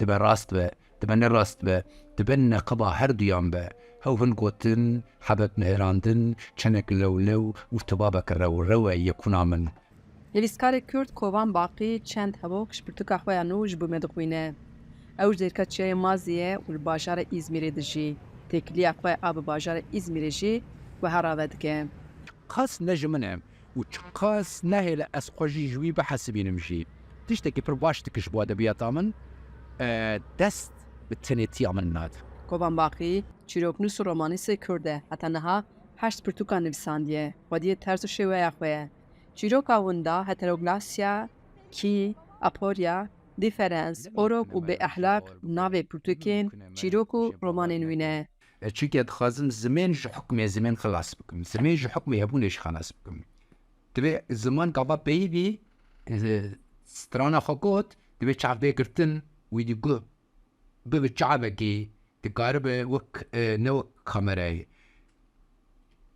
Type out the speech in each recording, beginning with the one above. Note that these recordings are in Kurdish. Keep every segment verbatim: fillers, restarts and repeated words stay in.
dibe rast be, dibe ne rast be, dibe neqeba her duyan be. Hew hin gotin, hebek nihêrandin, çenek lewlew û tibabek rewrew e yekûna min. Nivîskarê Kurd Kovan Baqî çend hevok ji pirtûka xwe ya nû ji bo me dixwîne. Ew ji dêrka Çiyayê Mazî ye û li bajarê Îzmîrê dijî. Têkiliya xwe a bi bajarê Îzmîrê jî wiha rave dike. Qas ne ji min e û çiqas nehêle ez xwe jî ji wî bihesibînim jî. Tiştekî pir baş dike ji bo edebiyata min, e, dest bi tenêtiya min nade. Kovan Baqî çîroknûs û romanîsê Kurd e. Heta niha heşt pirtûkan nivîsandiye. Xwediyê terz û şêweya xwe ye. Çîroka winda heteroglasya, kî, aporia, diferens, orok û bêehlak navê pirtûkên, çîrok û romanên wî ne. E, çunke dixwazim zimên ji hukmê zimên xilas bikim. Zimên ji hukmê hebûnê jî xilas bikim. Divê ziman gava peyivî, e, strana xwe got, divê çav bê girtin, wî dî got, bibe çavekî, dikaribe wek, e, ne wek kamerayê,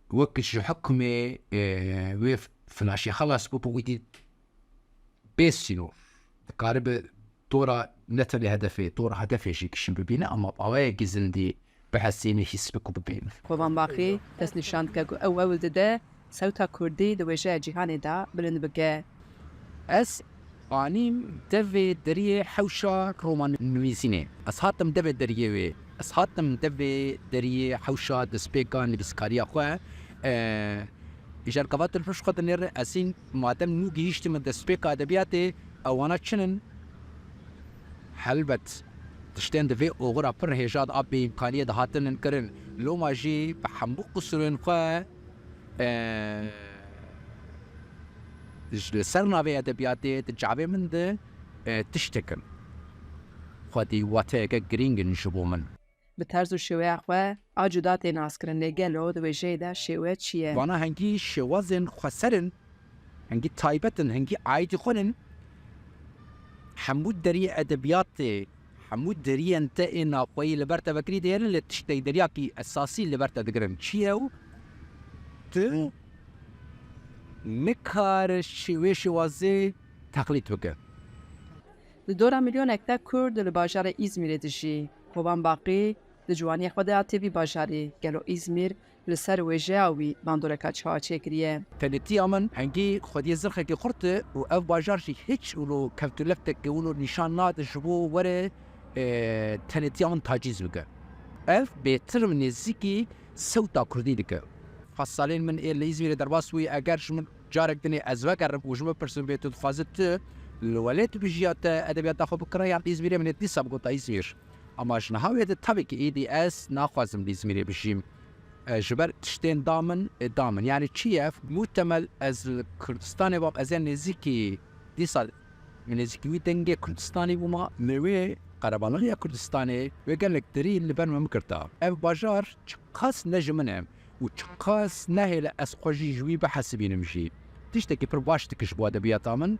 wek ji hukmê, e, wê flaşê xelas bû, bi wî dî bê sînor. Dikaribe dora ne tenê hedefê, dora hedefê jî kişîn bibîne, ama bi awayekî zindî bihesîne, hîs bik û bibîne. Kovan Baqî destnîşan dike ku ew hewl dide sewta kurdî di wêjeya cîhanê de bilind bike. Ez anîm devê deriyê hewşa romannivîsînê. Ez hatim devê deriyê wê. Ez hatim devê deriyê hewşa destpêka nivîskariya xwe. E, îcar gava tu li pişt xwe dinêre, ez hîn madem nû gihîştime destpêka edebiyatê, ewana çin in? Helbet, tiştên di vê oxira pir hêja de a bêîmkaniyê de hatinin kirin, loma jî bi hemû qusûrên xwe, e, ji, li ser navê edebiyatê di çavê min de, e, tiştek in. Xwedî wateyeke girîng in ji bo min. Bi terz û şêweya xwe a cuda tê naskirin, lê gelo di wêjeyê de şêwe çi ye? Vana hingî şêwazên xweser in, hingî taybet in, hingî aîdî xwe in. Hemû deriyê edebiyatê, hemû deriyên te ê navxweyî li ber te vekirî dihêlin, lê tiştek deriyakî esasî li ber te digirin. Çi ye ew? Tu nikare şê-, wê şêwazê teqlîd bike. Di dora milyonek de Kurd li bajarê Îzmîrê dijî. Kovan Baqî di ciwaniyê xwe de hatiye vî bajarî. Gelo Îzmîr li ser wêjeya wî bandoreka çawa çêkiriye? Tenêtiya min hingî xwediyê zirxekî xurt e û ev bajar jî hiç wilo kevtûleftek wilo nîşan nade ji bo were, e, tenêtiya min tacîz bike. Ev bêtir min nêzîkî sewta kurdî dike. Xwest salên min ê li Îzmîrê derbas bûyî, eger ji min carek dinê ez vegerim û ji min pirsin bê, tu dixwazî tu li welêt bijiya te edebiyata xwe bikira yan Îzmîrê, min ê dîsa bigota Îzmîr. Ama ji niha wê de tabii ki êdî ez naxwazim li Îzmîrê bijîm. E, ji ber tiştên da min, e, da min. Yani çi ye? Muhtemel ez li Kurdistanê bam, ez ê nêzîkî dîsa nêzîkî wî dengê Kurdistanê bûma, min wê qerebalixê ya Kurdistanê wê gelek derî li ber min bikirta. Ev bajar çiqas ne ji min e û çiqas nehêle ez xwe jî ji wî bihesibînim jî. Tiştekî pir baş dike ji bo edebiyata min,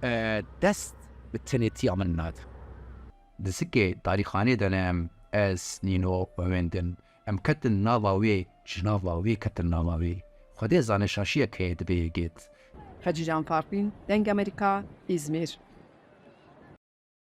e, dest bi tenêtiya min nade. Di zikê tarîxanê de ne em, ez, Nîno, Wewêndin. Em ketin nava wê, ji nava wê ketin nava wê. Xwedê zane şaşiyek heye dibê yê gêt. Hecî Can Farqîn, Deng Amerîka, Îzmîr.